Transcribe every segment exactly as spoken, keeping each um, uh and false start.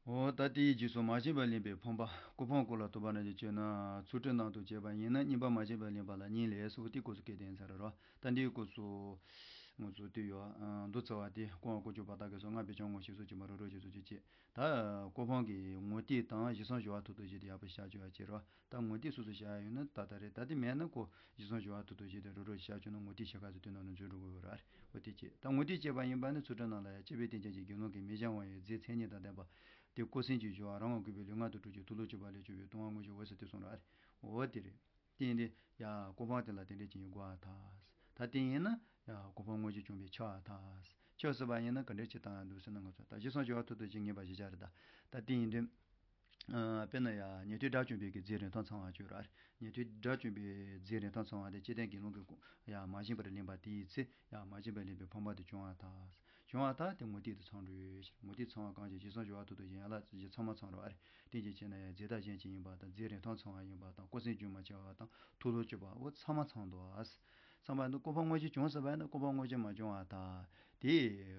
འོ་ད་དེའི་རྗེས་སུ་མ་བྱིན་པར་ལེན་པའི་ཕོངས་པ་སྐུ་ཕོངས་སྐོར་ལ་དོགས་པ་ན་ཅིག་བཅོས་ན་ཚུལ་ཁྲིམས་ནང་དུ་བཅད་པ་ཡིན་ན་གཉིས་པ་མ་བྱིན་པར་ལེན་པ་ལ་གཉིས་ལས་སོ། དེ་སྐོར་སུ་སྐད་བསྟན་ཚར་རོ། ད་འདིའི་སྐོར་སུ་ང་ཚོ་དེ་ཡོད་མདོ་རྩ་བ་དེ་ཀུན་དགའ་དཀོན་མཆོག་དཔལ་རྟགས་ཀྱི་སོ་ལྔ་པའི་ཆོས་ངོ་ཤེས་སོ་ཅི་མ་རོ་རོ་ཅི་སོ་ཅི་བྱེད། ད་སྐུ་ཕོངས་ཀྱི་ངོ་ཏིག་དང་བཞི་གསུམ་བཞི་བ་ཐུག་ཐུག་བྱེད་དེ་ཡག་པོ་བཤད་བཅོས་ཡ་བྱེད་རོ། ད་ངོ་ཏིག་སོ་སོ་བཤད་ཡ་ཡོད་ན་ད་ད་རེད། ད་དེ་མེད་ན་ཁོ་བཞི་གསུམ་བཞི་བ་ཐུག་ཐུག་བྱེད་དེ་རོ་རོ་བཤད་བཅོས་ན་ངོ་ཏིག་ཕྱེད་ཀ་ཚོ་དེ་ནང་ནས་འཛུལ་འགྲོ་གི་ཡོད་ར། འོ་དེ་བྱེད། ད་ངོ་ཏིག་བཅད་པ་ཡིན་པ་ནི་ཚུལ་ཁྲིམས་ནང་ལ་ཡ་སྤྱི་པའི་བསྟན་བཅོས་ཀྱི་དགེ་སློང་གི་མི་གཞན་དབང་ཡི་རྫས་མཚན་ཉིད་དང་ལྡན་པ་དེ་སྐུ་སེམས་ཀྱི་སྦྱོར་བ་རང་དབང་བཀོད་པའི་ལུས་ངག་ཏུ་གྲུབ་ཀྱི་མཐོལ་ལོ་བཅུ་པ་ལས་བྱུང་བའི་ལྟུང་བ་དངོས་གཞི་འོད་གསལ་དེ་གསུངས་ར། འོ་དེ་རེད། དེ་ཡིན་དུས་ཡ་སྐུ་ཕོངས་དེ་ལ་དེ་འདྲས་ཅིག་ཡིན་དགོས་པ་དང་། ད་དེ་ཡིན་ན་ཡ་སྐུ་ཕོངས་དངོས་གཞི་བྱུང་བའི་ཆོས་དང་། ཆོས་ཟེར་བ་ཡིན་ན་ག་འདྲས་ཅིག་བཏང་ཡང་འདུག་ཟེར་ན་ང་ཚོ་ད་བཞི་གསུམ་བཞི་བ་ཐུག་ཐུག་ཅིག་ངེས་པ་བཞི་ཆ་རེད་ད། ད་དེ་ཡིན་དུས་དཔེར་ན་ཡ་ཉན་ཐོས་དགྲ་བཅོམ་པའི་གི་རྫས་རིན་ཐང་ཚང་བ་བཅོས་ར། ཉན་ཐོས་དགྲ་བཅོམ་པའི་རྫས་རིན་ཐང་ཚང་བ་དེ་སྤྱིར་བསྟན་དགེ་སློང་གི་ཡ་མ་བྱིན་པར་ལེན་པ་དེའི་ཚེ་ཡ་མ་བྱིན་པར་ལེན་པའི་ཕོངས་པ་དེ་བྱུང་བ་དང་། བྱུང་བ་དག་དེ་ངོ་ཏིག་ཏུ་ཚང་འགྲོ་ཡོད་ཕྱིར། ངོ་ཏིག་ཚང་བ་གང་ཞིག་བཞི་གསུམ་བཞི་བ་ཐུག་ཐུག་ཅིག་ཡན་ལག་བཞི་ཚང་མ་ཚང་རོ་ཨ་རེ། རྟེན་ཅིང་བྱས་ན་ཡང་རྫས་བདག་གཞན་གྱི་ཡིན་པ་དང་རྫས་རིན་ཐང་ཚང་བ་ཡིན་པ་དང་སྐུ་སེམས་རྒྱུན་མ་ཆད་པ་དང་མཐོལ་ལོ་བཅུ་པ་འོ་ཚང་མ་ཚང་འདུག་ཨ། ཚང་མ་འདུག་སྐུ་ཕོངས་དངོས་གཞི་བྱུང་ཟེར་བ་ཡིན་ན་སྐུ་ཕོངས་དངོས་གཞི་མ་བྱུང་བ་དང་དེ་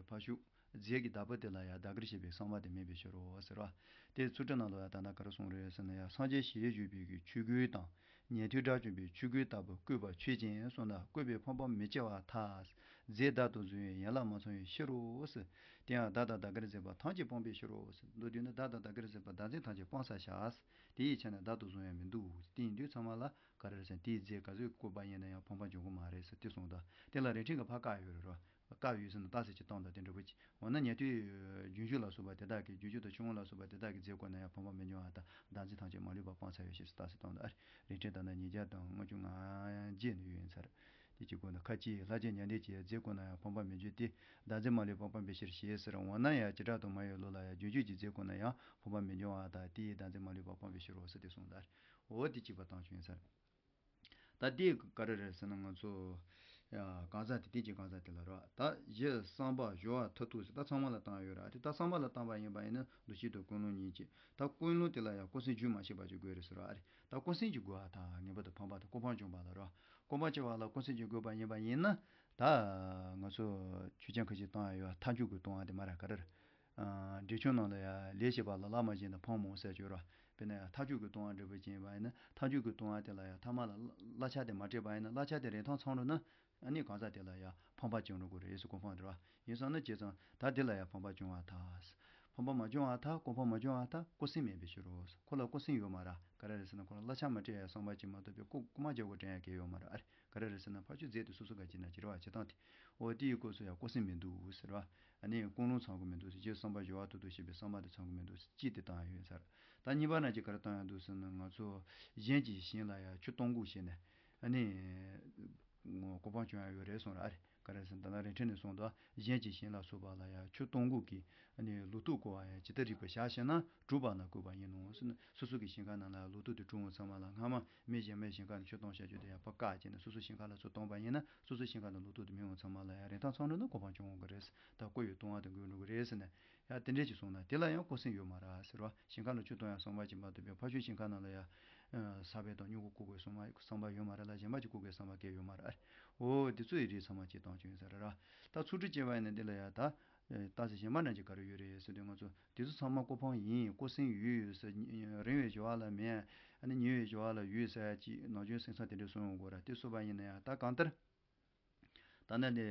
ཕར་ཞུགས་རྫས་ཀྱི་བདག་པོ་དེ་ལ་ཡང་བདག་གིར་བྱེད་པའི་བསམ་པ་དེ་མེད་པའི་ཕྱིར་རོ་ཟེར་བ། དེ་ཚུལ་ཁྲིམས་ནང་ལ་ཡང་ད་ལྟ་ག་རེ་གསུངས་རེད་ཟེར་ན་ཡང་སངས་རྒྱས་ཞལ་བཞུགས་པའི་གི་ཆོས་གོས་དང་། ཉན་ཐོས་དགྲ་བཅོམ་པའི་ཆོས་གོས་ལྟ་བུ་བཀོད་པ་ཆོས་ཅན་གསུངས་ན་བཀོད་པའི་ཕོངས་པ་མི་སྐྱེ་བར་ཐལ། རྫས་བདག་ཏུ་བཟུང་བའི་ཡན་ལག་མ་ཚང་བའི་ཕྱིར་རོ་ཟེར། དེ་ཡང་བདག་དང་བདག་གིར་འཛིན་པ་ཐམས་ཅད་སྤངས་པའི་ཕྱིར་རོ་ཟེར། མདོར་བསྡུས་ན་བདག་དང་བདག་གིར་འཛིན་པ་བདག་འཛིན་ཐམས་ཅད་སྤངས་ས་བཞག་དེ་ཡི་ཆ་ནས་བདག་ཏུ་བཟུང་ཡང་མི་འདུག་དེ་ཡིན་དུས་ཚང་མ་ལ་ག་རེ་རེད་ཟེར་ན་དེའི་རྫས་ག་ཚོད་བཀོད་པ་ཡིན་ན་ཡང་ཕོངས་པ་འབྱུང་གི་མ་རེད་ཟེར་དེ་གསུངས་དང་དེ་ལ་རིན་ཕྲེང་གི་ཕར་བཀག་ཡོད་རེད་རོ། བཀག་ཡོད་ཟེར་ན་རྟགས་གསལ་གྱི་སྟངས་དང་དེ་འདྲ་བོ་ཅིག་འོ་ན་ཉན་ཐོས་རྒྱུན་ཞུགས་ལ་སོགས་པ་དེ་དག་གིས་རྒྱུན་ཞུགས་དང་ཆུང་ངུ་ལ་སོགས་པ་དེ་དག་གིས་རྫས་བཀོལ་ན་ཡང་ཕོངས་པ་མི་འབྱུང་བ་དང་བདག་འཛིན་ཐམས་ཅད་མ་ལུས་པ་སྤངས་ཚར་བའི་ཕྱིར་ཟེར་རྟགས་གསལ་སྟངས་དང་ཨ་རེ། རིན་ཕྲེང་ད་ནི་ཉིས་བརྒྱ་དང་ལྔ་བཅུ་ང་བརྒྱད་ནས་ཡོད་ཡིན་ཚར། དེ་གཅིག་བཀོད་ན་ཁ་ཅིག་ལྷ་ཆོས་མྱང་འདས་ཀྱིས་རྫས་བཀོལ་ན་ཡང་ཕོངས་པ་མི་འབྱུང་སྟེ། བདག་འཛིན་མ་ལུས་པ་སྤངས་པའི་ཕྱིར་ཞེས་ཟེར། འོ་ན་ཡང་བྱེ་བྲག་ཏུ་མ་ཡོད་ལུགས་ལ་ཡང་རྒྱུན་ཞུགས་ཀྱི་རྫས་བཀོལ་ན་ཡང་ཕོངས་པ་མི་འབྱུང་བ་དང་དེ་ཡིས་བདག་འཛིན་མ་ལུས་པ་སྤངས་པའི་ཕྱིར་རོ་ཟེར་ཏེ་གསུངས་ལ། འོ་དེ་གཅིག་པ་བཏང་བྱུང་ཡིན་ཚར། ད་དེ་ག་རེ་རེད་ཟེར་ན་ང་ཚོ་ཡ་གང་ཟག་དེ་དེ་གཅིག་གང་ཟག་དེ་ལ་རོ། ད་བཞི་བསམ་པ་སྦྱོར་བ་མཐར་ཐུག་ཟེར་ད་ཚང་མ་ལ་བཏང་ཡོད་ར། དེ་ད་བསམ་པ་ལ་བཏང་པ་ཡིན་པ་ཡིན་ན་འདུ་བྱེད་དང་ཀུན་སློང་གཉིས་ཀྱི་ད་ཀུན་སློང་དེ་ལ་ཡང་སྐུ་སེམས་རྒྱུན་མ་ཆད་པ་ཅིག་དགོས་རེད་ཟེར་ར་ཨ་རེད། ད་སྐུ་སེམས་ཀྱི་དགོས་པ་དང་ངེས་པར་དུ་སྐུ་ཕོངས་བྱུང་བ་ལ་རོ། སྐུ་ཕོངས་བྱུང་བ་ལ་སྐུ་སེམས་ཀྱི་དགོས་པ་ཡིན་པ་ཡིན་ན་ད་ང་ཚོ་ཆོས་ཅན་ཁ་ཅིག་བཏང་ཡ་ཡོད་མཐའ་མཇུག་གི་ལྟུང་བ་དེ་མ་ར་ག་རེ་རེད། འགྲེལ་ཆུང་ནང་ལ་ཡང་ལས་བྱེད་པ་ལ་ལྷག་མ་བྱས་ན་ཕོངས་མོ་ཟེར་གྱི་ཡོད་ར། དཔེར་ན་ཡང་མཐའ་མཇུག་གི་ལྟུང་བ་འདྲ་པོ་ཅིག་ཡིན་པ་ཡིན་ན་མཐའ་མཇུག་གི་ལྟུང་བ་དེ་ལ་ཡང་ཐ་མ་ལ་གླ་ཆ་དེ་མ་སྤྲད་པ་ཡིན་ན་གླ་ཆ་དེ་རིན་ཐང་ཚང་རུང་ན་ཨ་ནི་གང་ཟག་དེ་ལ་ཡང་ཕོངས་པ་བྱུང་འགྲོ་གི་རེད་ཟེར་སྐུ་ཕོངས་དེ་ར། ཡིན་སོང་ན་བྱས་ཙང་ད་དེ་ལ་ཡང་ཕོངས་པ་བྱུང་བ་ཐལ། ཕོངས་པ་མ་བྱུང་བ་ཐལ། སྐུ་ཕོངས་མ་བྱུང་བ་ཐལ། སྐུ་སེམས་མེད་པའི་ཕྱིར་རོ། ཁོ་ལ་སྐུ་སེམས་ཡོད་མ་ར། ག་རེ་རེད་ཟེར་ན་ཁོ་ལ་གླ་ཆ་མ་སྤྲད་ཡ་བསམ་པ་ཅིག་མ་གཏོགས་པའི་སྐུ་སྐུ་མ་རྒྱལ་པོ་དྲན་ཡ་གལ་ཡོད་མ་ར་ཨ་རེ། ག་རེ་རེད་ཟེར་ན་ཕར་ཕྱོགས་རྫས་དེ་སོ་སོ་ག་ཅིག་ན་ཅི་རེད་བ་བྱེད་སྟངས་དེ། འོ་དེ་ཡི་སྐབས་སུ་ཡང་སྐུ་སེམས་མི་འདུག་ཟེར་བ། ཨ་ནི་ཀུན་སློང་ཚང་གི་མི་འདུག་ཟེར་རྗེས་བསམ་པ་སྦྱོར་བ་མཐར་ཐུག་བྱེད་པའི་བསམ་པ་དེ་ཚང་གི་མི་འདུག་ཟེར་གཅིག་དེ་བཏང་ཡོད་ཟེར། ད་གཉིས་པ་ན་ཅིག་ག་རེ་བཏང་ཡོད་འདུག་ཟེར་ན་ང་ཚོ་གཞན་གྱི་ཞིང་ལ་ཡང་ཆུ་གཏོང་འགུག་བྱས་ནས་ཨ་ནི། སྐུ་ཕོངས་བྱུང་ཡ་ཡོད་རེད་གསུངས་ར་ཨ་རེ། ག་རེ་ཟེར་ན་ད་ལྟ་རིན་ཕྲེང་ནས་གསུངས་འདུག་གཞན་གྱི་ཞིང་ལ་སོགས་པ་ལ་ཡང་ཆུ་གཏོང་འགུག་གི་ཨ་ནི་ལོ་ཏོག་བཀོལ་བ་ཡང་ཇི་ལྟར་རིགས་པར་བཞག་ཤེ་ན་གྲུབ་པ་ན་བཀོད་པ་ཡིན་ནོ་ཟེར་ན་སོ་སོ་གི་ཞིང་ཁ་ནང་ལ་ལོ་ཏོག་དེ་གྲུབ་འོང་ཚང་མ་ལ་སྔ་མ་མི་གཞན་མའི་ཞིང་ཁ་ནས་ཆུ་གཏོང་བྱ་རྒྱུ་དེ་ཡང་ཕར་བཀག་བྱས་ནས་སོ་སོ་ཞིང་ཁ་ལ་ཚུར་གཏོང་པ་ཡིན་ན་སོ་སོ་ཞིང་ཁ་ནས་ལོ་ཏོག་དེ་མི་འོང་ཚང་མ་ལ་ཡང་རིན་ཐང་ཚང་འགྲོ་ན་སྐུ་ཕོངས་བྱུང་འོང་གི་རེད། ད་བཀོད་ཡོད་ལྟུང་བ་དེ་འགོས་འགྲོ་གི་རེད་ཟེར་ནས་ཡང་དེ་འདྲས་ཅིག་གསུངས་ན་དེ་ལ་ཡང་སྐུ་སེམས་ཡོད་མ་རེད་ཟེར་བ། ཞིང་ཁ་ལ་ཆུ་གཏོང་ཡ་བསམ་པ་ཅིག་མ་གཏོགས་པའི་ཕར་ཕྱོགས་ཞིང་ཁ་ནང་ལ་ཡ། ས་བོན་དང་སྨྱུ་གུ་བཀོག་དགོས་བསམ་པ་བསམ་པ་ཡོད་མ་རེད་ལ་གཞན་པ་ཅིག་བཀོག་དགོས་བསམ་པ་གང་ཡང་ཡོད་མ་རེད་ཨ་རེ། འོ་དེ་ཚོ་ཡི་རིགས་ཚང་མ་ཅིག་བཏང་བྱུང་ཡིན་ས་རེད་ར། ད་ཚུལ་ཁྲིམས་བཅད་པ་ཡིན་ན་འདི་ལ་ཡ་ད། རྟགས་གཞན་པ་འདྲ་ཅིག་ག་རེ་ཡོད་རེད་ཟེར་དུས་ང་ཚོ་དེ་ཚོ་ཚང་མ་སྐུ་ཕོངས་ཡིན་སྐུ་སེམས་ཡོད་ཡོད་ཟེར་རིང་བའི་སྦྱོར་བ་ལ་མེད་ཨ་ནི་ཉེ་བའི་སྦྱོར་བ་ལ་ཡོད་ཟེར་ཡ་ཅིག་ནམ་རྒྱུན་སེམས་ཚང་དེ་འདྲ་གསུང་ཡོང་དགོས་ར་དེ་གསུངས་པ་ཡིན་ན་ཡང་ད་གང་ལྟར། ད་ནི་དེ།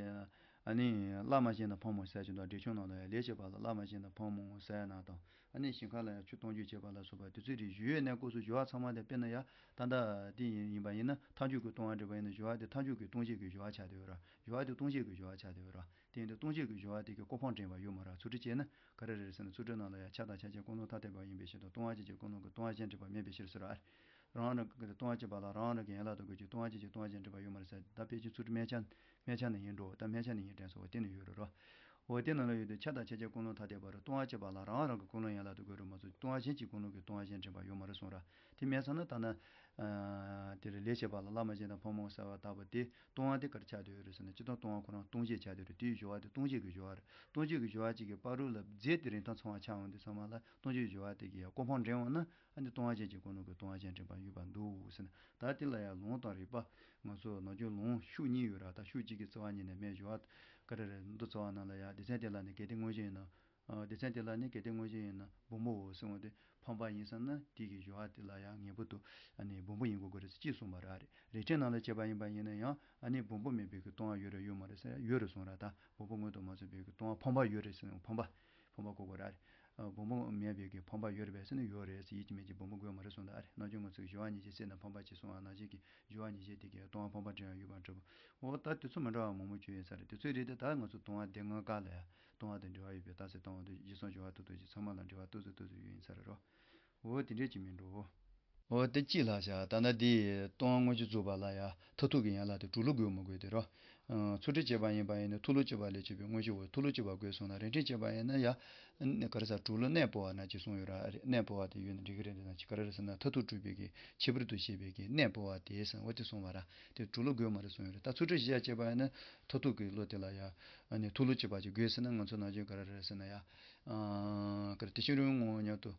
ཨ་ནི། བླ་མ་གཞན་དང་ཕོངས་མོ་ཟེར་གྱི་འདུག་འགྲེལ་ཆུང་ནང་ལ་ཡང་ལས་བྱེད་པ་ལ་བླ་མ་གཞན་དང་ཕོངས་མོ་ཟེར་ན་དང་། ཨ་ནི་ཞིང་ཁ་ལ་ཡང་ཆུ་གཏོང་རྒྱུ་བྱེད་པ་ལ་སོགས་པ་དེ་ཚོའི་རིགས་ཞུ་ཡོད་ནས་སྐབས་སུ་སྦྱོར་བ་ཚང་མ་དེ་དཔེར་ན་ཡང་ད་ལྟ་དེ་ཡིན་ཡིན་པ་ཡིན་ན་མཐའ་མཇུག་གི་ལྟུང་བ་འགྲིག་པ་ཡིན་ན་སྦྱོར་བ་དེ་མཐའ་མཇུག་གི་ལྟུང་བྱེད་ཀྱི་སྦྱོར་བ་ཆགས་བསྡད་ཡོད་ར། སྦྱོར་བ་དེ་ལྟུང་བྱེད་ཀྱི་སྦྱོར་བ་ཆགས་བསྡད་ཡོད་ར། དེ་ཡིན་དུས་ལྟུང་བྱེད་ཀྱི་སྦྱོར་བ་དེ་གི་སྐུ་ཕོངས་འདྲེན་པ་ཡོད་མ་ར་ཚུལ་ཁྲིམས་བཅད་ན་ག་རེ་རེད་ཟེར་ན་ཚུལ་ཁྲིམས་ནང་ལ་ཡང་ཆགས་དང་ཆགས་ཅན་ཀུན་སློང་ཐ་དད་པ་ཡིན་པའི་ཕྱིར་དང་ལྟུང་བ་བྱེད་ཀྱི་ཀུན་སློང་གི་ལྟུང་བ་གཞན་འདྲེན་པ་མེད་པའི་ཕྱིར་ཟེར་ར། རང་རང་གི་ལྟུང་བ་བྱེད་པ་ལ་རང་རང་གི་ཡན་ལག་ཏུ་དགོས་ཀྱི་ལྟུང་བ་བྱེད་ཀྱི་ལྟུང་བ་གཞན་འདྲེན་པ་ཡོད་མ་རེད་ཟེར་ད་ཕལ་ཆེར་ཚུལ་ཁྲིམས་སྨད་ཆ་སྨད་ཆ་ནས་ཡིན་འགྲོ་ད་སྨད་ཆ་ནས་ཡིན་དྲན་སོགས་དེ་ནས་ཡོད་རེད་རོ། འོ་དེ་ནང་ལ་ཡོད་དུས་ཆགས་དང་ཆགས་ཅན་ཀུན་སློང་ཐ་དད་པ་རུ་ལྟུང་བ་བྱེད་པ་ལ་རང་རང་གི་ཀུན་སློང་ཡན་ལག་ཏུ་དགོས་རུང་མ་གཏོགས་ལྟུང་བ་གཞན་གྱི་ཀུན་སློང་གི་ལྟུང་བ་གཞན་འདྲེན་པ་ཡོད་མ་རེད་གསུངས་ར། དེ་མེད་ཙང་ན་ད་ན། དེ་རེད་ལས་བྱེད་པ་ལ་བླ་མ་གཞན་དང་ཕོངས་མོ་ཟེར་བ་ལྟ་བུ་དེ་ལྟུང་བ་དེ་ག་རེ་ཆགས་བསྡད་ཡོད་རེད་ཟེར་ན་སྤྱིར་བཏང་ལྟུང་བ་ཁོ་རང་ལྟུང་བྱེད་ཆགས་བསྡད་ཡོད་རེད་དེའི་སྦྱོར་བ་དེ་ལྟུང་བྱེད་ཀྱི་སྦྱོར་བ་རེད་ལྟུང་བྱེད་ཀྱི་སྦྱོར་བ་གཅིག་གི་བར་དུ་ལ་རྫས་དེ་རིན་ཐང་ཚང་བ་ཆགས་འོང་དུས་ཚང་མ་ལ་ལྟུང་བྱེད་ཀྱི་སྦྱོར་བ་དེ་གི་ཡང་སྐུ་ཕོངས་འདྲེན་འོང་ན། ཨ་ནི་ལྟུང་བ་གཞན་གྱི་ཀུན་སློང་གི་ལྟུང་བ་གཞན་འདྲེན་པ་ཡོད་པ་འདུག་ཟེར་ན། ད་དེ་ལ་ཡང་ལུང་དང་རིགས་པ་ང་ཚོ་ནམ་རྒྱུན་ལུང་ཤུགས་གཉིས་ཡོད་ར། ད་ཤུགས་གཅིག་གི་རྩ་བ་ཉིད་ནས་མེད་སྦྱོར་བ་ག་རེ་རེད་མདོ་རྩ་བ་ནང་ལ་ཡང་སྡེ་ཚན་དེ་ལ་ནི་གལ་ཏེ་དངོས་གཞི་ཡིན་ན་ ཨ་སྡེ་ཚན་དེ་ལ་ནི་གལ་ཏེ་དངོས་གཞི་ཡིན་ན་སྦོམ་པོའོ་ཟེར་འོང་དུས་ཕམ་པ་ཡིན་ཙང་ན་དེ་གི་སྦྱོར་བ་དེ་ལ་ཡང་ངེས་པར་དུ་ཨ་ནི་སྦོམ་པོ་ཡིན་དགོས་ཀྱི་རེད་ཟེར་གཅིག་གསུངས་པ་རེད། རིགས་ཕྲད་ནང་ལ་བྱས་པ་ཡིན་པ་ཡིན་ན་ཡང་ཨ་ནི་སྦོམ་པོ་མེད་པའི་གི་ལྟུང་བ་ཡོད་རེད་ཡོད་མ་རེད་ཟེར་ཡོད་རེད་གསུངས་ར། ད་སྦོམ་པོ་སྔོན་དུ་མ་སོང་བའི་གི་ལྟུང་བ་ཕམ་པ་ཡོད་རེད་ཟེར་ན་ཕམ་པ་ཕམ་པ་གོ་དགོས་ར་རེད། ཨ་སྦོམ་པོ་མེད་པའི་གི་ཕམ་པ་ཡོད་རེད་པས་ཟེར་ན་ཡོད་རེད་ཟེར་ཡིད་ཀྱི་མེད་ཀྱི་སྦོམ་པོ་དགོས་མ་རེད་གསུངས་ད་ཨ་རེད། ནམ་རྒྱུན་ང་ཚོས་སྦྱོར་བ་ཉིད་ཅན་སེལ་ན་ཕམ་པ་ཅེས་གསུངས་པ་ནང་བཞིན་གྱི་སྦྱོར་བ་ཉིད་ཅན་དེ་གའི་ལྟུང་བ་ཕམ་པ་འདྲེན་ཡང་ཡོད་པར་འགྲུབ། འོ་ད་དེ་ཚོ་མི་འདྲ་བ་མང་པོ་བྱུང་ཡོད་ས་རེད། དེ་ཚོའི་རིགས་དེ་ད་ང་ཚོ་ལྟུང་བ་སྡེ་ལྔ་ཀ་ལ་ཡང་ལྟུང་བ་དང་འབྲེལ་བ་ཡོད་པའི་རྟགས་གསལ་ལྟུང་བ་དང་རྗེས་སོང་སྦྱོར་བ་ལྟ་བུ་ཅིག་ཚང་མ་ལ་འབྲེལ་བ་ཏོག་ཙམ་ཏོག་ཙམ་ཡོད་ཡིན་ས་རེད་རོ། འོ་དེ་འདྲས་ཅིག་མིན་འགྲོ། འོ་དེ་གཅིག་ལྷག་བཞག་ད་ལྟ་འདི་ལྟུང་བ་དངོས་གཞི་རྫོགས་པ་ལ་ཡང་མཐར་ཐུག་གི་ཡན་ལག་དེ་གྲོལ་ལུགས་དགོས་མི་དགོས་དེ་རོ། ཚུལ་ཁྲིམས་བཅས་པ་ཡིན་པ་ཡིན་ན་མཐོལ་ལོ་བཅས་པ་ལས་བྱེད་པའི་དངོས་གཞིའོ། མཐོལ་ལོ་བཅས་པ་དགོས་གསུངས་ན་རིགས་ཕྲན་བཅས་པ་ཡིན་ན་ཡང་ག་རེ་ཟ་གྲོལ་ལུགས་གནས་སྤོ་བ་ན་ཅིག་གསུངས་ཡོད་ར། གནས་སྤོ་བ་དེ་ཡོད་ན་འགྲིག་གི་རེད། འདི་ན་ཅིག་ག་རེ་རེད་ཟེར་ན་མཐར་ཐུག་གྲུབ་པའི་གི་ཁྱད་པར་དུ་བཤད་པའི་གི་གནས་སྤོ་བ་དེ་ཟེར་འོ་དེ་གསུངས་པ་ར། དེ་གྲོལ་ལུགས་དགོས་མ་རེད་གསུངས་ཡོད་རེད། ད་ཚུལ་ཁྲིམས་བཞི་ཡ་བཅས་པ་ཡིན་ན་མཐར་ཐུག་གི་བློ་དེ་ལ་ཡང་ནས་མཐོལ་ལོ་བཅས་པ་ཅིག་དགོས་ཟེར་ན་ང་ཚོ་ནམ་རྒྱུན་ག་རེ་རེད་ཟེར་ན་ཡང་ག་རེ་དེ་ཤེས་རུང་ངོ་བོ་ཉིད་དུ།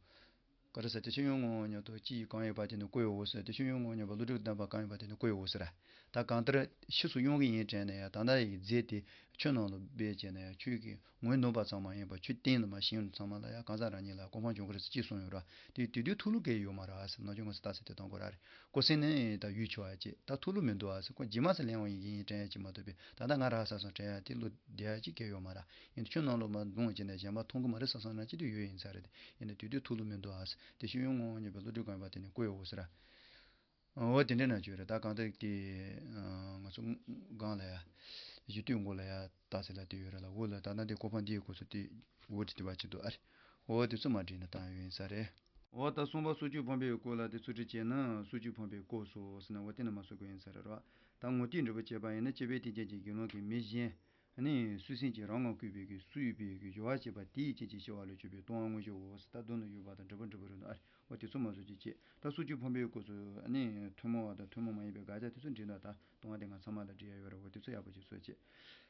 ག་རེ་ཟེར་དེ་ཕྱིར་ཡང་ངོ་བོ་ཉིད་དུ་སྤྱི་ཡི་གང་ཡོད་པ་དེ་ནི་ཀུན་ཡོད་འོ་ཟེར། དེ་ཕྱིར་ཡང་ངོ་བོ་ཉིད་པ་བློ་གྲོས་ལྡན་པ་གང་ཡོད་པ་དེ་ནི་ཀུན་ཡོད་འོ་ཟེར། ད་གང་ལྟར་ཕྱིས་སུ་ཡོང་གི་ཡིན་དྲན་ན་ཡང་ད་ལྟ་ཡི་རྫས་དེ་ཆོས་ནང་ལ་སྦས་བྱས་ན་ཡང་ཆོས་ཀྱི་ངོས་ནོར་བ་ཙམ་མ་ཡིན་པར་ཆོས་གཏན་ལ་མ་ཤེས་ཡོན་ཚང་མ་ལ་ཡང་གང་ཟག་རང་ཉིད་ལ་གོ་འཕང་འབྱུང་གི་རེད་ཟེར་ཅིག་གསུངས་ཡོད་ར། དེ་དེ་དུས་མཐོལ་ལོ་གལ་ཡོད་མ་རེད་ཟེར། ནམ་རྒྱུན་ང་ཚོ་རྟགས་གསལ་དེ་གཏོང་དགོས་ར་རེད། ཀོ་སེ་ནས་ད་ཡུལ་ཆོས་ཨ་ཅེ་ད་མཐོལ་ལོ་མི་འདུག་ཨ་ཟེར། ཁོ་རྗེས་མ་སུ་ལེན་འོང་ཡིན་དྲན་ཡ་ཅིག་མ་གཏོགས་པས་ད་ལྟ་ང་རག་ས་སོང་དྲན་ཡ་དེ་བློ་བདེ་ཡ་ཅིག་གལ་ཡོད་མ་ར། ཡིན་དུས་ཆོས་ནང་ལོགས་མ་འདུང་བ་ཅིག་ནས་གཞན་པ་མཐོང་གི་མ་རེད་བསམ་བསམ་ན་ཅི་དུས་ཡོད་ཡིན་ས་རེད། ཡིན་ན་དུས་དུས་ཐུགས་ལ་མི་འདུག་ཨ། དེ་ཤེས་ཡོན་ངོ་བོ་ཉིད་པའི་བློ་གྲོས་གང་ཡོད་པ་དེ་ནི་ཀུན་ཡོད་འོ་ཟེར། འོ་དེ་འདྲ་ན་བརྗོད་རེད། ད་གང་ལྟར་དེ་ང་ཚོ་སྒང་ལ་ཡ་གཞི་སྟོད་མགོ་ལ་ཡ་རྟགས་གསལ་ལ་དེ་ཡོད་རེད་ལ། འོ་ལ་ད་ལྟ་འདི་གོ་འཕང་འདིའི་སྐོར་སུ་དེ་འོ་དེ་དེ་བ་ཅི་འདུག་ཨ་རེད། འོ་དེ་ཚོ་མ་བྲིས་ན་བཏང་ཡོད་ཡིན་ས་རེད། འོ་ད་གསུམ་པ་སོ་བཅུད་ཕམ་པའི་སྐོར་ལ་དེ་ཚུལ་ཁྲིམས་བཅས་ན་སོ་བཅུད་ཕམ་པའི་སྐོར་སོ་ཟེར་ན་འོ་དེ་ན་མ་སོ་དགོས་ཡིན་ས་རེད་རོ། ད་ངོ་ཐིག་འབྲས་བུ་བཅས་པ་ཡིན་ན་སྤྱི་པའི་རྟེན་ཅན་གྱི་དགེ་སློང་གིས་མི་གཞན་ནི་སུ་སེམས་ཀྱིས་རང་ངམ་བསྐུལ་བའི་གི་སུ་ཡོད་པའི་གི་སྦྱོར་བ་བྱེད་པ་དེའི་རྐྱེན་གྱིས་སྐྱེ་བ་ལ་སྤྱོད་པའི་ལྟུང་བ་དངོས་གཞིའོ་ཟེར། ད་མདོ་ན་ཡོད་པ་དང་འགྲེལ་པ་འགྲེལ་པ་རུ་ན་ཨ་རེ། འོ་དེ་ཚོ་མ་བཟོ་ཅིག་བྱེད། ད་སོ་བཅུད་ཕམ་པའི་སྐོར་སུ་ཨ་ནི་ཐུན་མོང་བ་དང་ཐུན་མོང་མ་ཡིན་པའི་དགག་བྱ་དེ་ཚོ་འདྲི་ན་ད་ལྟུང་བ་དེ་ང་ཚང་མ་ལ་འདྲི་ཡ་ཡོད་ར། འོ་དེ་ཚོ་ཡག་པོ་ཅིག་བཟོ་བྱེད།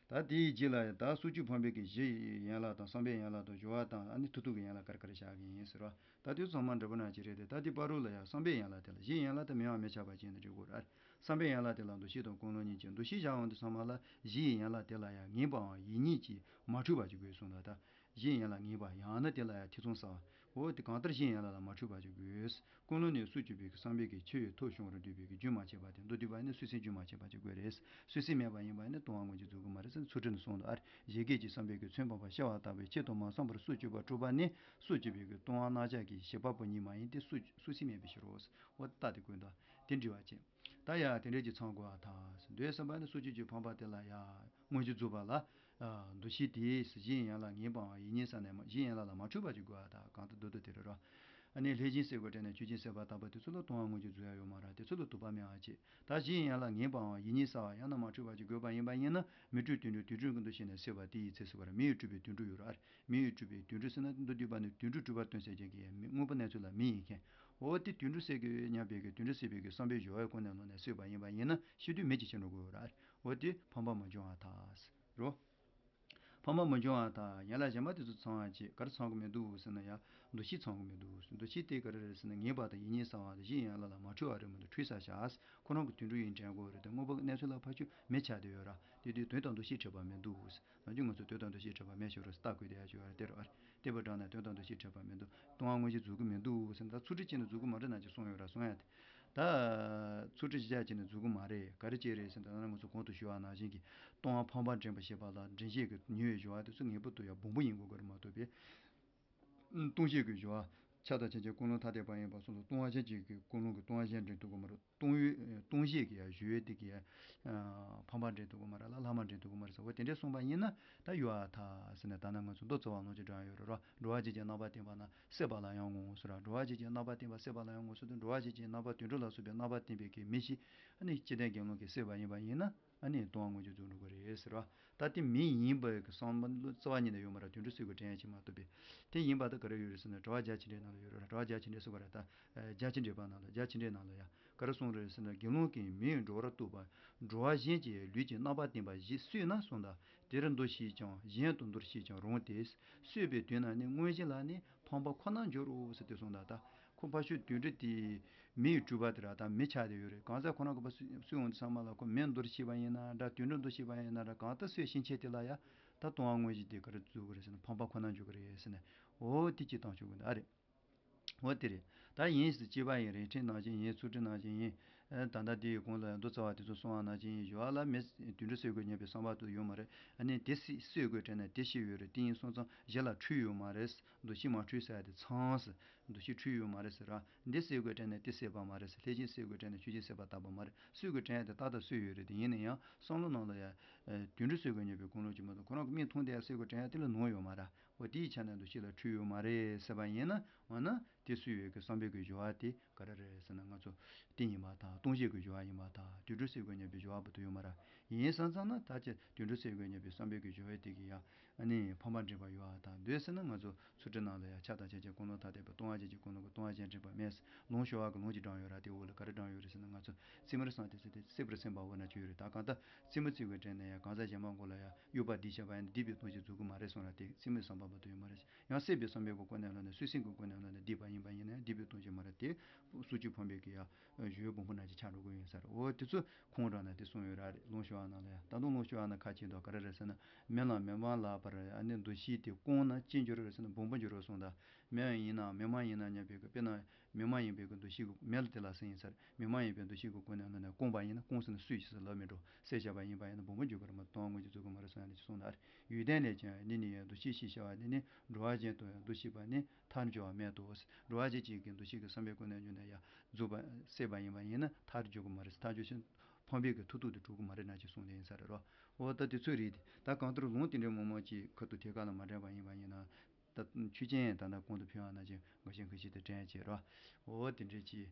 ད་དེའི་རྗེས་ལ་ད་སོ་བཅུད་ཕམ་པའི་གི་གཞི་ཡི་ཡན་ལག་དང་བསམ་པའི་ཡན་ལག་དང་སྦྱོར་བ་དང་ཨ་ནི་མཐར་ཐུག་གི་ཡན་ལག་ག་རེ་ག་རེ་བཞག་གི་ཡིན་ཟེར་བ། ད་དེ་ཚོ་ཚང་མ་འདྲ་པོ་ན་ཅི་རེད་དེ། ད་དེ་བར་རུ་ལ་ཡང་བསམ་པའི་ཡན་ལག་དེ་ལ་གཞི་ཡི་ཡན་ལག་དེ་མེད་པ་མི་ཆགས་པ་ཅན་དུ་འགྲིག་གོ་ར། བསམ་པའི་ཡན་ལག་དེ་ལ་འདུ་ཤེས་དང་ཀུན་སློང་གཉིས་ཀྱི་འདུ་ཤེས་བཞག་འོང་དུས་ཚང་མ་ལ་གཞི་ཡི་ཡན་ལག་དེ་ལ་ཡང་ངེས་པའམ་ཡིད་གཉིས་ཀྱིས་མ་འཁྲུལ་པ་ཅིག་དགོས་གསུངས་ལ། ད་གཞི་ཡི་ཡན་ལག་ངེས་པ་ཡང་ན་དེ་ལ་ཡང་ཐེ་ཚོམ་ཟ་བ། འོ་དེ་གང་ལྟར་གཞི་ཡི་ཡན་ལག་ལ་མ་འཁྲུལ་པ་ཅིག་དགོས། ཀུན་སློང་ནི་སུ་གཅིག་པའི་བསམ་པའི་གི་ཆུ་ཡི་ཐོག་ཤོང་རུ་འདུས་པའི་གི་རྒྱུན་མ་ཆད་པ་དེ་མདོར་བསྡུས་པ་ནི་སུ་སེམས་རྒྱུན་མ་ཆད་པ་ཅིག་དགོས་རེད། སུ་སེམས་མེད་པ་ཡིན་པ་ནི་ལྟུང་བ་དངོས་གཞི་འཛུགས་ཀྱི་མ་རེད་ཟེར་ཚུལ་ཁྲིམས་ནས་གསུངས་འདུག་ཨ་རེ། བཞད་གད་ཀྱིས་བསམ་པའི་གི་མཚོན་ཕམ་པ་ཤ་བ་ལྟ་བུའི་ཆེད་དུ་མ་བསམ་པར་སུ་གཅིག་པ་སྤྲུལ་པ་ནི་སུ་གཅིག་པའི་གི་ལྟུང་བ་རྣམ་གཞག་གི་བྱེད་པ་པོ་ཉིད་མ་ཡིན་ཏེ་སུ་སུ་སེམས་མེད་པའི་ཕྱིར་རོ། འོ་རྟགས་དེ་བཀོད་འདུག་དེ་འདྲི་བ་བྱེད། ད་ཡ་དེ་འདྲས་ཀྱི་མཚང་དགོས་པ་དང་འདོད་བསམ་པ་ནི་སུ་གཅིག་གི་ཕམ་པ་དེ་ལ་ཡ་དངོས་གཞི་རྫོགས་པ་ལ་འདུ་ཤེས་དེས་གཞི་ཡི་ཡན་ལག་ངེས་པའམ་ཡིད་གཉིས་ས་ནས་མ་གཞི་ཡན་ལག་ལ་མ་འཁྲུལ་པ་ཅིག་དགོས་པ་དང་གང་ལྟར་མདོར་བསྡུས་དེ་རེད་རོ། ཨ་ནི་ལྷས་སྦྱིན་སྲེག་པ་དྲན་ནས་མཆོད་སྦྱིན་སྲེག་པ་ལྟ་བུ་དེ་ཚོ་ལ་ལྟུང་བ་དངོས་གཞི་རྫོགས་ཡ་ཡོད་མ་རེད། དེ་ཚོ་ལ་དུག་པ་མེད་པ་བྱེད། ད་གཞི་ཡི་ཡན་ལག་ངེས་པའམ་ཡིད་གཉིས་ས་བ་ཡང་ན་མ་འཁྲུལ་པ་ཅིག་དགོས་པ་ཡིན་ན་མི་འཁྲུལ་དུད་འགྲོ་དུད་འགྲོའི་ཀུན་ཏུ་ཤེས་ནས་སྲེག་པ་དེ་ཡི་ཚེ་ཟེར་བ་རེད། མི་ཡིས་སྤྲུལ་པའི་དུད་འགྲོ་ཡོད་རེད། མི་ཡིས་སྤྲུལ་པའི་དུད་འགྲོ་ཟེར་ན་མདོར་བསྡུས་པ་ནི་དུད་འགྲོ་སྤྲུལ་པ་སྟོན་ཟེར་མཁན་གྱི་མི་དངོས་པོ་གནས་ཚུལ་ལ་མི་ཡིན་མཁན། འོ་དེ་དུད་འགྲོ་སྲེག་གི་སྙམ་པའི་གི་དུད་འགྲོ་སྲེག་པའི་གི་བསམ་པའི་སྦྱོར་བའི་སྒོ་ནས་ལོག་ནས་སྲེག་པ་ཡིན་པ་ཡིན་ན་ཤི་དུས་མེ་གཅིག་ཕྱིན་འགྲོ་དགོས་ར། འོ་དེ་ཕམ་པ་མ་བྱུང་བ་དང་རོ། ཕམ་པ་མ་བྱུང་བ་དང་ཡན་ལག་གཞན་པ་དེ་ཚོ་ཚང་བ་ཅིག་ག་རེ་ཚང་གི་མི་འདུག་ཟེར་ན་ཡང་འདུ་ཤེས་ཚང་གི་མི་འདུག་ཟེར། འདུ་ཤེས་དེ་ག་རེ་རེད་ཟེར་ན་ངེས་པ་དང་ཡིད་གཉིས་ས་བ་དང་གཞི་ཡན་ལག་ལ་མ་འཁྲུལ་བ་རེད་མི་འདུག་འཁྲུལ་ས་བཞག་ཁོ་རང་གི་དུད་འགྲོ་ཡིན་དྲན་དགོས་རེད་དེ་དངོས་པོ་གནས་ཚུལ་ལ་ཕར་ཚུར་མེ་ཆགས་བསྡད་ཡོད་ར། དེ་དུས་དོན་དང་འདུ་ཤེས་འཕྲད་པ་མི་འདུག་ཟེར། ནམ་རྒྱུན་ང་ཚོ་དོན་དང་འདུ་ཤེས་འཕྲད་པ་མེད་ཤོར་རེད་ཟེར་རྟགས་བཀོད་བསྡད་ཡ་ཅིག་ཡོད་རེད་དེ་རེད་བ། བལྟས་པ་དྲངས་ནས་དོན་དང་འདུ་ཤེས་འཕྲད་པ་མི་འདུག་ལྟུང་བ་དངོས་གཞི་འཛུགས་ཀྱི་མི་འདུག་ཟེར་ན་ད་ཚུལ་ཁྲིམས་བཅས་ནས་འཛུགས་ཀྱི་མ་རེད་ན་ཅིག་གསུངས་ཡོད་ར་གསུང་ཡ་དེ། ད་ཚུལ་ཁྲིམས་བཅས་བྱས་ནས་འཛུགས་ཀྱི་མ་རེད། ག་རེ་བྱས་རེད་ཟེར་ན་ད་ནང་ང་ཚོ་གོང་དུ་ཞུས་པ་ནང་བཞིན་གྱི་ལྟུང་བ་ཕམ་པ་འདྲེན་པར་བྱེད་པ་ལ་འདྲེན་བྱེད་ཀྱི་ཉེ་བའི་སྦྱོར་བ་དེ་ཚོ་ངེས་པར་དུ་ཡང་སྦོམ་པོ་ཡིན་དགོས་ཀྱི་རེད་མ་གཏོགས་པའི། ལྟུང་བྱེད་ཀྱི་སྦྱོར་བ་ཆགས་སྡང་ཆེན་པོའི་ཀུན་སློང་ཐ་དད་པ་ཡིན་པ་སོགས་ལ་ལྟུང་བ་ཅན་གཅིག་གི་ཀུན་སློང་གིས་ལྟུང་བ་གཞན་འདྲེན་ཐུབ་ཀྱི་མ་རེད། ལྟུང་བའི་ལྟུང་བྱེད་ཀྱི་ཡང་གཞོལ་བའི་སྟེགས་ཀྱི་ཡང་ཕམ་པ་འདྲེན་ཐུབ་ཀྱི་མ་རེད་ལ་ལྷག་མ་འདྲེན་ཐུབ་ཀྱི་མ་རེད་ཟེར་བ་དེ་འདྲས་གསུངས་པ་ཡིན་ན་ད་ཡུ་ཨ་ཐ་ཟེར་ནས་ད་ནང་ང་ཚོ་མདོ་རྩ་བ་ལོངས་སྤྱོད་འགྲོ་ཡ་ཡོད་རེད་ར། འགྲོ་བ་བརྒྱད་ཀྱི་རྣམ་པར་བསྟན་པ་རྣམས་སྲེད་པ་ལ་ཡང་ངོ་བོ་ཟེར་ར། འགྲོ་བ་བརྒྱད་ཀྱི་རྣམ་པར་བསྟན་པ་སྲེད་པ་ལ་ཡང་ངོ་བོ་ཟེར་དུས་འགྲོ་བ་བརྒྱད་ཀྱི་རྣམ་པ་དུད་འགྲོ་ལ་སོགས་པའི་རྣམ་པར་བསྟན་པའི་གི་མི་ཞིག་ཨ་ནི་སྤྱི་བསྟན་དགེ་སློང་གིས་བསྲེགས་པ་ཡིན་པ་ཡིན་ན། ཨ་ནི་ལྟུང་བ་དངོས་གཞི་འཛུགས་འགྲོ་གི་རེད་ཟེར་བ། ད་དེ་མི་ཡིན་པའི་གི་བསམ་བློ་རྩ་བ་ཉིད་ནས་ཡོད་མ་རེད། དུད་འགྲོ་སྲེག་དགོས་དྲན་ཡ་ཅིག་མ་གཏོགས་པས། དེ་ཡིན་པ་ད་ག་རེ་ཡོད་རེད་ཟེར་ན་དྲི་བ་རྒྱ་ཆེ་འདྲའི་ནང་ལ་ཡོད་རེད། དྲི་བ་རྒྱ་ཆེ་འདྲའི་ཟེར་བ་རེད་ད། རྒྱ་ཆེ་འདྲའི་པ་ནང་ལ་རྒྱ་ཆེ་འདྲའི་ནང་ལ་ཡ་ག་རེ་གསུངས་རེད་ཟེར་ན་དགེ་སློང་གིས་མི་ཡི་འགྲོ་བར་གཏུགས་པ། འགྲོ་བ་གཞན་གྱི་ལུས་ཀྱི་རྣམ་པར་བསྟན་པ་བཞི་གསོས་ན་གསུངས་ད། དེར་འདུ་ཤེས་ཀྱང་གཞན་དུ་འདུ་ཤེས་ཀྱང་རུང་སྟེ། གསོས་པའི་དུས་ན་ནི་དངོས་གཞི་ལ་ནི་ཕམ་པ་ཁོ་ན་འགྱུར་རོ་ཟེར་ཏེ་གསུངས་ད། ད་ཁོ་ཕར་ཕྱོགས་དུད་འགྲོ་དེ་མི་ཡི་སྤྲུལ་པ་དེ་ར་ད་མི་ཆགས་བསྡད་ཡོད་རེད། གང་ཟག་ཁོ་རང་གི་ཕར་གསོས་འོང་དུས་ཚང་མ་ལ་ཁོ་མི་འདུ་ཤེས་པ་ཡིན་ན་འདྲ་དུད་འགྲོ་འདུ་ཤེས་པ་ཡིན་ན་འདྲ་གང་ལྟར་གསོས་ཕྱིན་ཆད་དེ་ལ་ཡ་ ད་ལྟུང་བ་དངོས་གཞི་དེ་ག་རེ་འཛུགས་ཀྱི་རེད་ཟེར་ན་ཕམ་པ་ཁོ་ན་འཇུག་གི་རེད་ཟེར་ནས། འོ་དེ་གཅིག་བཏང་ཆོག་གི་འདུག་ཨ་རེད། འོ་དེ་རེད། ད་ཡིན་ཟེར་སྐྱེས་པ་ཡིན། རིན་ཆེན་ནང་བཞིན་ཡིན། ཚུལ་ཁྲིམས་ནང་བཞིན་ཡིན། ཨ་ད་ལྟ་དེ་ཡི་གོང་ལ་ཡང་མདོ་རྩ་བ་དེ་ཚོ་གསུངས་པ་ནང་བཞིན་ཡིན། ཞུ་བ་ལ་མི་དུད་འགྲོ་གསོད་དགོས་སྙམ་པའི་བསམ་པ་དུ་ཡོད་མ་རེད། ཨ་ནི་དེ་སྲིད་གསོད་དགོས་དྲན་ནས་དེ་ཤི་ཡོད་རེད། དེ་ཡིན་སོང་ཙང་གཞི་ལ་འཁྲུལ་ཡོད་མ་རེད། འདུ་ཤེས་མ་འཁྲུལ་ཟེར་ཡ་དེ་ཚང་ཟེར། འདུ་ཤེས་འཁྲུལ་ཡོད་མ་རེད་ཟེར་ར། འདི་གསོད་དགོས་དྲན་ནས་དེ་གསོད་པ་མ་རེད་ཟེར། ལྷས་སྦྱིན་གསོད་དགོས་དྲན་ནས་མཆོད་སྦྱིན་གསོད་པ་བཏགས་པ་མ་རེད། གསོད་དགོས་དྲན་ཡ་དེ་ཏག་ཏག་གསོད་ཡོད་རེད། དེ་ཡིན་ན་ཡང་བསམ་བློ་ནང་ལ་ཡ། ཨ་དུད་འགྲོ་གསོད་དགོས་སྙམ་པའི་ཀུན་སློང་ཅིག་མ་གཏོགས་ཁོ་རང་གི་མིག་མཐོང་དེ་ཡ་གསོད་དགོས་དྲན་ཡ་དེ་ལ་ནོར་ཡོད་མ་རེད། འོ་དེའི་ཆ་ནས་འདུ་ཤེས་ལ་འཁྲུལ་ཡོད་མ་རེད་ཟེར་བ་ཡིན་ན། འོ་ན་དེ་སུ་ཡོད་ཀྱི་བསམ་པའི་གི་སྦྱོར་བ་དེ་ག་རེ་རེད་ཟེར་ན། ང་ཚོ་རྟེན་ཡིན་པ་དང་ལྟུང་བྱེད་ཀྱི་སྦྱོར་བ་ཡིན་པ་དང་། དུད་འགྲོ་གསོད་དགོས་སྙམ་པའི་སྦྱོར་བ་བར་དུ་ཡོད་མ་རེད། ཡིན་སོང་ཙང་ན་ད་ཅི་དུད་འགྲོ་གསོད་དགོས་སྙམ་པའི་བསམ་པའི་གི་སྦྱོར་བ་དེ་གི་ཡ། ཨ་ནི་ཕམ་པ་འདྲེན་པ་ཡོད་པ་དང་། འདོད་ཟེར་ན་ང་ཚོ་ཚུལ་ཁྲིམས་ནང་ལ་ཡ་ཕྱག་དང་ཕྱག་རྒྱའི་ཀུན་སློང་ཐ་དད་པའི་ལྟུང་བ་བྱེད་ཀྱི་ཀུན་སློང་གི་ལྟུང་བ་ཅན་འདྲེན་པ་མེད། ལུང་ཞུ་བ་གི་ལུང་གཅིག་དྲངས་ཡོད་ར། དེ་འོག་ལ་ག་རེ་དྲངས་ཡོད་རེད་ཟེར་ན། ང་ཚོ་རྩེད་མོར་སོང་སྟེ་ཟེར་ཏེ་རྩེད་པར་སེམས་པའོ་ན་ཅི་ཡོད་རེད། ད་གང་ལྟར་རྩེད་མོ་རྩེ་དགོས་དྲན་ནས་ཡ་གང་ཟག་གཞན་མ་མགོ་ལ་ཡ་གཡུག་པ་རྡེག་བྱས་པ་ཡིན་ན་སྡིག་པའི་ལྟུང་བྱེད་འཛུགས་ཀྱི་མ་རེད་གསུངས་ར། དེ་རྩེད་མོའི་བསམ་པ་བར་དུ་ཡོད་མ་རེད། ཡང་སྲེད་པའི་བསམ་པའི་གི་ཀུན་ནས་བསླངས་ནས་སུན་སེམས་ཀྱི་ཀུན་ནས་བསླངས་ནས་སྡིག་པ་ཡིན་པ་ཡིན་ན་ཡང་སྡིག་པའི་ལྟུང་བྱེད་མ་རེད། དེ་སོ་བཅུད་ཕམ་པའི་གི་ཡ་གཞུང་བོན་པོ་ནང་གི་ཆགས་འགྲོ་གི་ཡིན་ས་རེད། འོ་དེ་ཚོ་ཁུངས་དྲངས་ནས་དེ་གསུངས་ཡོད་ར། རེད། ལུང་ཞུ་བ་ནང་ལ་ཡ། ད་དུང་ལུང་ཞུ་བ་ནང་ཁ་ཅིག་འདུག་ག་རེ་རེད་ཟེར་ན། མི་ལ་མི་མ་ལབ་པར་ཨ་ནི་འདུ་ཤེས་དེ་སྐོང་ན་ཅི་འགྱུར་རེད་ཟེར་ན་སྦོམ་པོ་འགྱུར་རོ་གསུངས། ད་མི་ཡིན་ན་མི་མ་ཡིན་ན་སྙམ་པའི་གི། དཔེར་ན་མི་མ་ཡིན་པའི་གི་འདུ་ཤེས་གི། མི་ལ་དེ་ལ་སེམས་ཡིན་ས་རེད། མི་མ་ཡིན་པའི་འདུ་ཤེས་ཀྱི་ཀུན་ནས་བསླངས་ནས་སྐོང་པ་ཡིན་ན། སྐོང་ཟེར་ན་སུས་ཞིག་ཟེར་ལབ་མི་འགྲོ། བསད་བཞག་པ་ཡིན་པ་ཡིན་ན་སྦོམ་པོ་འགྱུར་གི་རེད་མ་གཏོགས་ལྟུང་བ་དངོས་གཞི་འཛུགས་གི་མ་རེད་གསུངས་ཡ་ནི་ཅིག་གསུངས་ད། ཡུལ་ལྡན་ལས་ཀྱང་ནི་ནི་ཡང་འདུ་ཤེས་ཞེས་བྱ་བ་ནི་ནི་འགྲོ་བ་གཞན་དུ་ཡང་འདུ་ཤེས་པ་ནི་མཐར་འགྱུར་བ་མེད་དོ། འགྲོ་བ་གཞན་གཅིག་གི་འདུ་ཤེས་ཀྱི་བསམ་པའི་ཀུན་ནས་བསླངས་ནས་ཡང་འཛུགས་པ་བསད་པ་ཡིན་པ་ཡིན་ན་མཐར་འགྱུར་གི་མ་རེད། མཐར་འགྱུར་ཕྱིར་ཕམ་པའི་གི་མཐུ་སྟོབས་དེ་འགྲུབ་གི་མ་རེད་ན་ཅིག་གསུངས་ཏེ་ཡིན་ས་རེད་རོ། འོ་ད་དེ་ཚོ་རེད། ད་གང་ལྟར་ལུང་དེ་འདྲའི་མང་མང་ཅིག་ཁ་ཐུག་ཐད་ཀར་ལ་མ་དྲངས་པ་ཡིན་པ་ཡིན་ན། ད་ཆོས་ཅན་ད་ལྟ་གོང་དུ་ཕུལ་བ་ནང་བཞིན་འགའ་ཤས་འགའ་ཤས་དེ་དྲན་བྱེད་རོ། འོ་དེ་འདྲའི་ཅིག